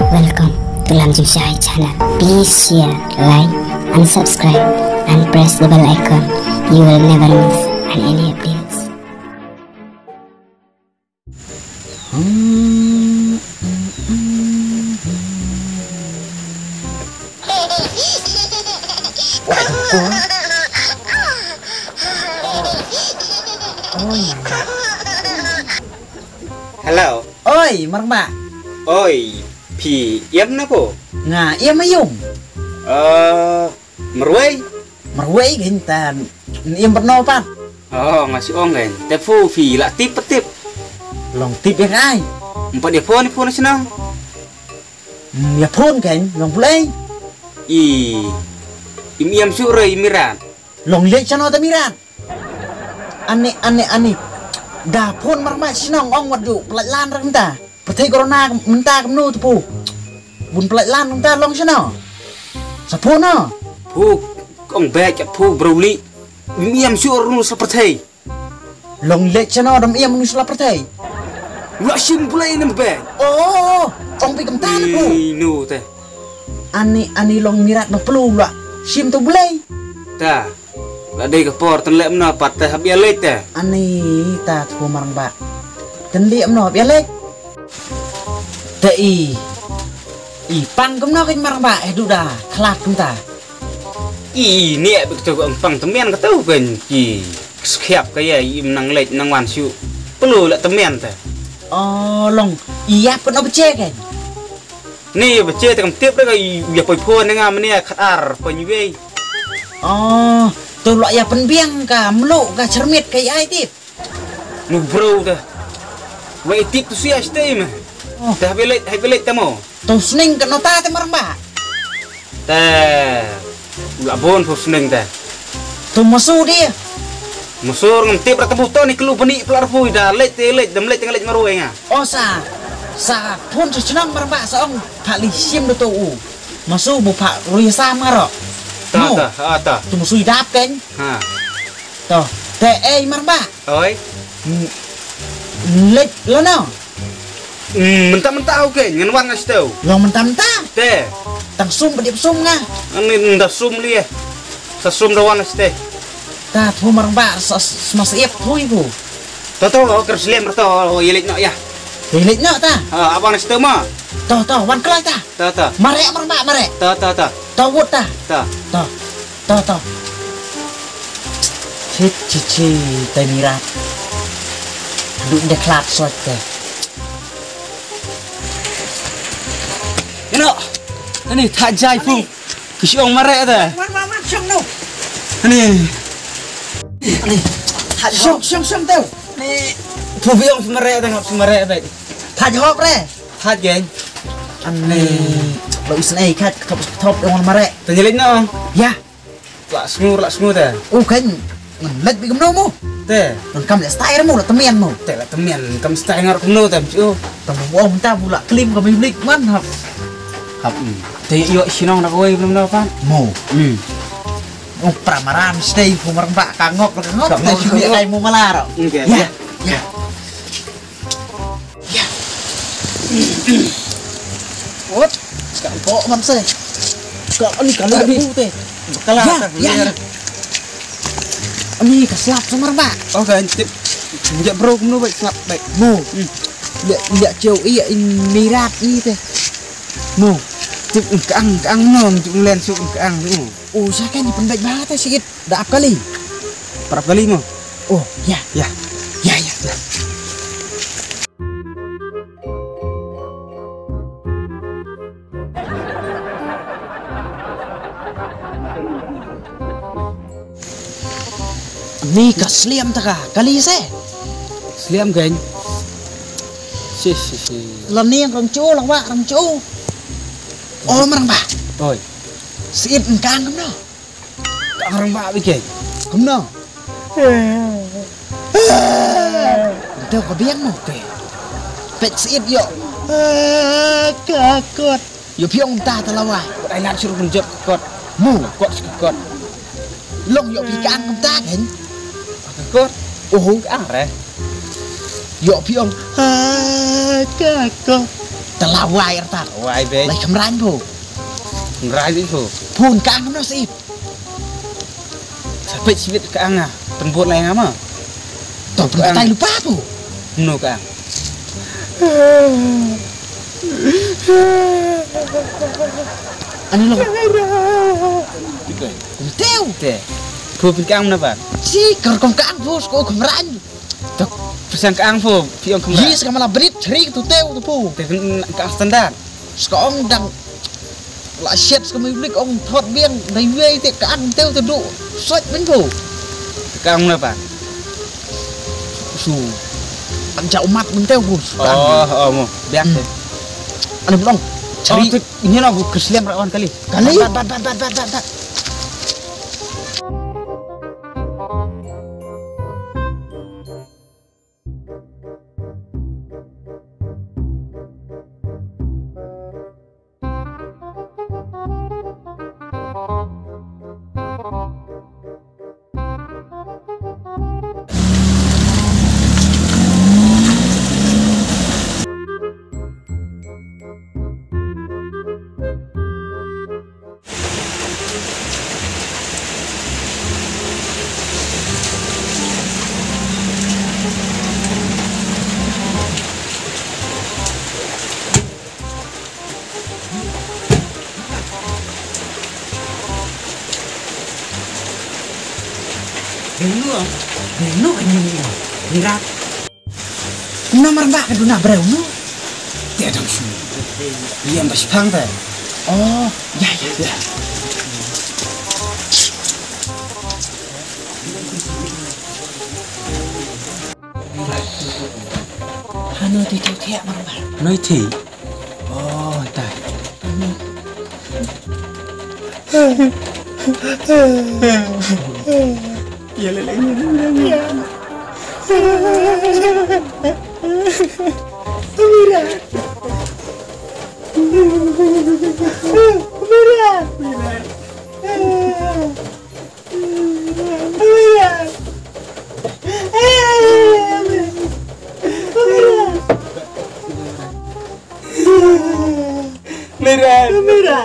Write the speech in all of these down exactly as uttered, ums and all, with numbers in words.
Welcome to Lam Jingshai channel. Please share, like, and subscribe, and press the bell icon. You will never miss any updates. Hello. Oi, Marma. Oi, phi ïam na ko? Nga ïam aïom. Eh, marwei? Marwei kein ta, ïam bad no pat? Oh, nga shu ong kein. Te phu phi la tip pat tip? Long tip ïa kai. Em pat ïa phone, phone shnong. Hmm, ïa phone kein, long pulei. I, im ïam shu re i Mirat. Long leit shano ta Mirat? Ani, ani, ani. Da phone Marma shnong ong wat ju pynlait lan ra mynta. Pyrthei corona mynta kumno tu phu. Bun pynlait lan mynta long shano? Sa phone no. Phu, ong bad kat phu bro li. Im ïam shu re nu sa pyrthei. Long leit shano dam ïam nu sa pyrthei. Lu shim bulei nem bad. Oh, ong pi kumta tu phu. Ino te. Ani, ani long Mirat ba plu lu shim tu bulei. Ta. La dei ka por tynleh mno pat te hap ïa leit te. Ani ta tu Marma. Tynleh mno hap ïa leit. Te i. I pang kumno kein Marma, eh duda, khlad kumta. I ni bik tu pang tymmen ka tu kein ki skhiap ka ïa i nang leit nang wan shu. Plu la tymmen te. Oh, long i ïap kumno bache kein. Ni bache te kam tip da ka i ïa poi phone nga mane khat ar poi ni wei. Oh, tu la ïa pynbiang ka mluh ka chyrmit ka i ai tip. Mu bro ta. Wei tip tu sia stay me. Oh. Ta hap ïa leit, hap ïa leit ta mo. Tu sning ka nota te Marma. Ta. La bon tu sning ta. Tu masu dia. Masu ngam tip ra ta bu to ni kelu bani pla ra pui da leit te leit dam leit te leit marwei nga. Oh sa. Sa phone sa shnong Marma sa ong pha li shim da tu u. Masu bu pha rui sa maro. Ta ta, ah, ta. Tu masu i dap kein. Ha. To, te ei Marma. Oi. Leit lano? Mynta mynta au kein ngan wan nga shtew. Long mynta mynta. Te. Tang sum ba dip sum nga. Ani nda sum li eh. Sa sum da wan nga shtew. Ta thu Marma sa sma sa iep thui ku. To to ker slem to ïa leit no ïa. Ïa leit no ta. Ha, abang nga shtew ma. To to wan kloi ta. Ta ta. Mareh Marma mareh. Ta ta ta. To wut ta. Ta. To. To to. Chit chi chi te Mirat. Duk de khlad sot te. Ino. Ani thajai pu. Ki shong mareh te. Wan wan wan shong no. Ani. Ani. Shong shong shong te. Ani. Pu biong mareh te ngap mareh te. Thaj hop re. Thaj gen. Ani. Lo isnei khat thop thop dong mareh. Te nyelin no. Ya. La sngur la sngur te. U kein ngan leit bi kumno mo. Te. Ngan kam leh style mo la temian mo. Te la temian kam style ngar kumno te mchu. Tam mo ta bu la klim kam blik man hap. Hap. Te yo shinong na koi kumno pan. Mo. Hmm. Ung pramaram stay ku Marma ka ngok ka ngok te shu ai mo malar. Ya. Ya. Ot, ka ko man se. Ka ani ka la bu te. Ka la. Ya ya. Ani ka slap sa Marma. Oh ka tip. Nja bro kumno baik slap baik. Mo. Ya ya cheu i in Mirat i te. Mo. Tip ka ang ka ang no tip len su ka ang. Oh sa kan pynbek ba te sikit. Da ap kali. Parap kali mo. Oh ya ya. Ya ya. Ni ka sliam ta ka kali se. Sliam geng. Si si si. Lam ni rong chu lang wa rong chu. Oh Marma. Oi. Siit engkang no. Ka rang ba bikei. Kumno? Ento ka biang mo te. Pek siit yo. Ka kot. Yo piong ta talawa. Ai nat sur kun jot kot. Mo kot kot. Long yo pi kang kum ta kan. Kot. Oh kang re. Yo piong. Ka kot. Te la wai artat. Wai beit. Lai kham rang pho. Kham rang beit pho. Pun ka ang no sip. Sa peit sibit ka ang ah. Pynbot lai nga ma. To pun ka tai lupa pho. No ka ang. Ani lo. Teo. Te. Pho pun ka ang na ba. Si kar kom ka ang pho sko kham rang. Tok, pyrshang ka ang pho, phi ong kham rang. Yes, ka mala brit, chri tu teo tu pho. Te phin ka ang standard. Ska ong dang la shet ska mai blik ong thot biang, dai wei te ka ang teo tu du. Sot ben pho. Ka ang na ba. Su. Ang ja umat ben teo pho. Oh, oh, mo. Biang te. Ani belong. Chri. Oh, tu, ini na bu krisliam rawan kali. Kali. Bat, bat, bat, bat, bat, bat, bat. Bengno, bengno ka ngi ngi. Ngi rat. Namar ba ka duna breu no. Te dang shu. Ïa ba shipang te. Oh, ya ya ya. Hano te te te mar mar. Noi te. Oh, tai. Ïa lei lei ïa lei lei. Mira. Mira. Mira. Mira. Mira. Mira.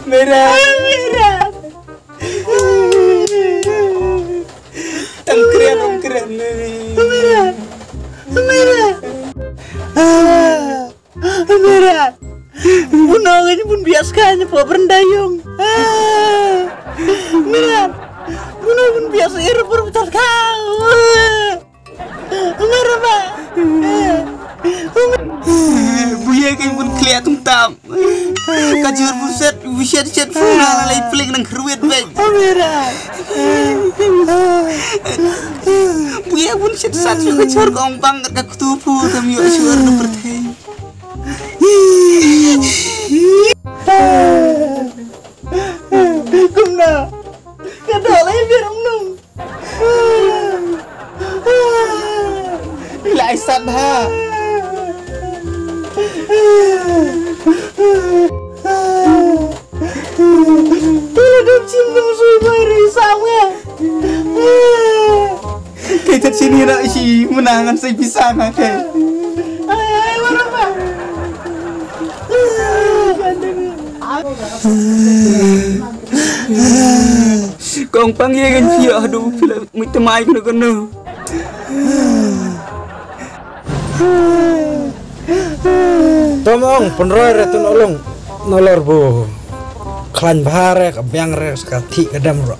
Mira. Mira. Tang kriat, tang kriat. Mira. Mira. Mira. Bun ong bun bias ka ni po berendayung. Mira. Bun ong bun bias ir por betar ka. Mira ba. Buya kan bun kliat tung tam. Ka jur buset, buset set fu la la lai plik nang kruet bek. Mira. Buya bun set sat su ka jur kong bang ka kutu fu tam yu jur nu perthei. Kumna. Ka dok lai biar nung. Lai sat ha. Tila dum chim dum sui mai ri sa me. Kei ta chini ra shi muna ngan sai pisa nga kei. Ai ai wala pa. Kong pang ye ngan phi ah du phi la mui te mai kno kno. Tom ong pynroi re tun olong nalor bu. Khlaiñ bha re ka biang re ka thik ka dam ro.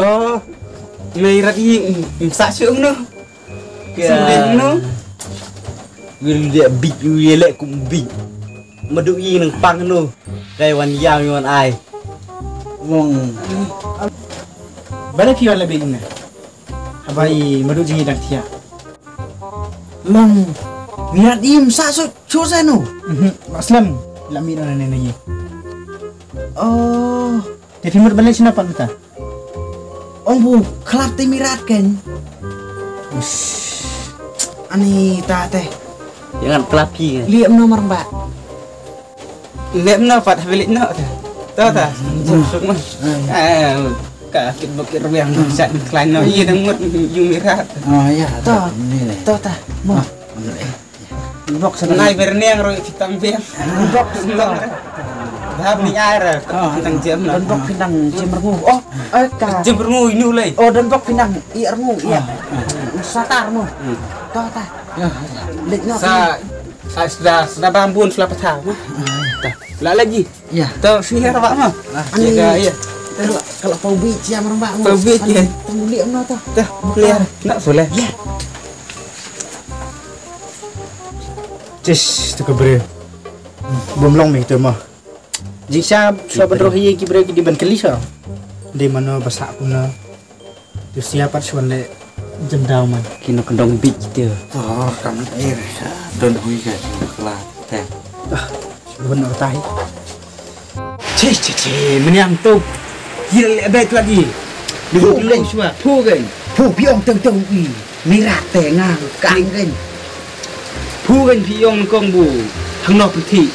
Oh, mei rat i msa sung no. Sung ding no. Wil dia bit wil le kum bit. Madu i nang pang no. Kai wan yam wan ai. Wong. Bale phi wan le bit na. Haba i madu jing i dang thiah. Long. Miat im sa so cho sa no. Mhm. Aslam. La mi na ne ne. Oh. Te phi mut bale sina pat mata. Ong bu, khlap te mirat kan. Ani ta te. Jangan khlap hi kan. Liam no marba. Liam no pat habilik no te. To ta. Suk mas. Eh, ka kit bok kit ruang sa klein no. Iya dang mut yu mirat. Oh ya. To. Ni le. To ta. Mo. Bok sa nai ber niang roi fitang biang. Bok sa. Bab ni ai ra. Fitang jem na. Don bok fitang jem rengu. Oh, eh ka. Jem rengu inu lai. Oh, don bok fitang i rengu iya. Satar mo. To ta. Lek no. Sa sa sudah sudah bambun sudah patah. Ta. La lagi. Ya. To sini ra bak mo. Ani. Ya ya. Kalau pau bi cia marang bak mo. Pau bi cia. Tunggu liam no to. Ta. Clear. Nak boleh. Ya. Tis tu ka bre. Bum long mi tu mo. Jing sa sa ban roh ye ki bre ki di ban kali sa. Di mano ba sa kuna. Tu sia pat swan le jendau man. Kino kendong bit kita. Oh, kam air. Don hui ka kala. Te. Ah, swan no tai. Che che che, meniang tu. Kira le bet lagi. Phu gen. Phu gen. Phu biong teng teng i. Mirat te ngang kang gen. Phu gen phi ong kong bu. Hang no phi.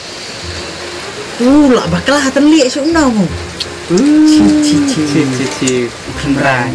U la bakla tan lie shu no. Chi chi chi. Chi chi chi. Kemran.